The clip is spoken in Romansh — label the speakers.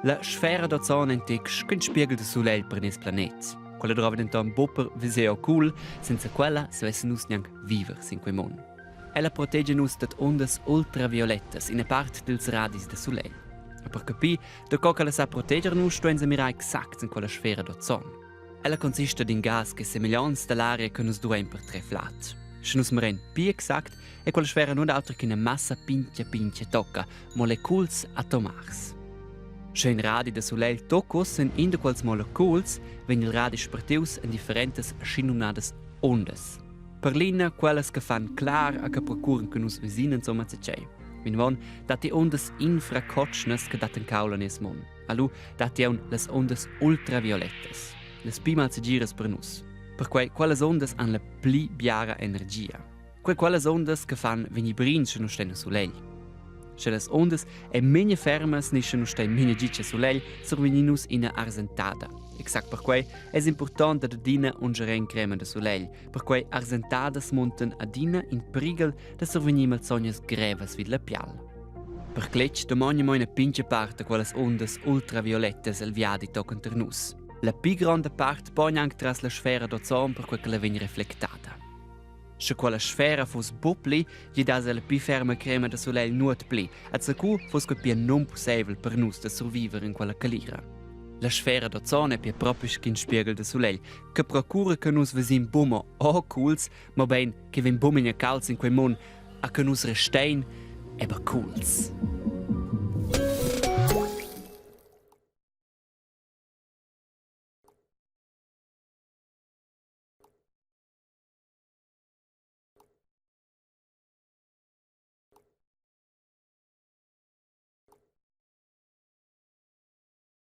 Speaker 1: La sfera d'ozon en tec sc'in spiegel da sulegl per nies planet. Quella drova denton buc per veser cool, senza quella savessen nus gnanc viver sin quei mund. Ella protegia nus dad ondas ultraviolettas, ina part dils radis da sulegl. E per capir da co ch'ella sa proteger nus, stuein mirar exact in quella sfera d'ozon. Ella consista d'in gas che semegliants dall'aria che nus duein per trer flad. Sche nus mirein pli exact, è quella sfera nun auter ch'ina massa pintga pintga tocca, moleculs atomars. Sche in radi da sulegl tocca en in da quels moleculs, vegn il radi spartius en differentas schinumnadas ondas. Per l'ina quellas che fan clar a che procuran che nus vesin insomma tgei. Vinavon datti ondas infracotschnas che dattan caul a nies mund. Allu datti aunc las ondas ultraviolettas, las pli malsegiras per nus. Perquei quellas ondas han la pli biara energia. Quei quellas ondas che fan vegnir brin sche nus stein a sulegl. Sche las ondas ein memia fermas ni sche nus stein memia gitg a sulegl, survegnin nus ina arsentada. Exact perquei es impurtont dad adina ungier crema da sulegl, perquei arsentadas muntan adina in prighel da survegnir malsognas grevas vid la pial. Per cletg damogna mo ina pintga part da quellas undas ultraviolettas el viadi tochen ter nus. La pli gronda part pogn anc tras la sfera d'ozon perquei ch'ella vegn reflectada. Sche quella sfera fuss buc pli, gidass ella pli ferma crema da sulegl nuot pli, e zacu fuss quei pia nunpusseivel per nus da surviver in quella calira. La sfera d'ozon è pia propi sc'in spieghel da sulegl, che procura che nus vesim buca mo cools, mobein che vegn buca memia cauds in quei mund, a che nus restein aber cools.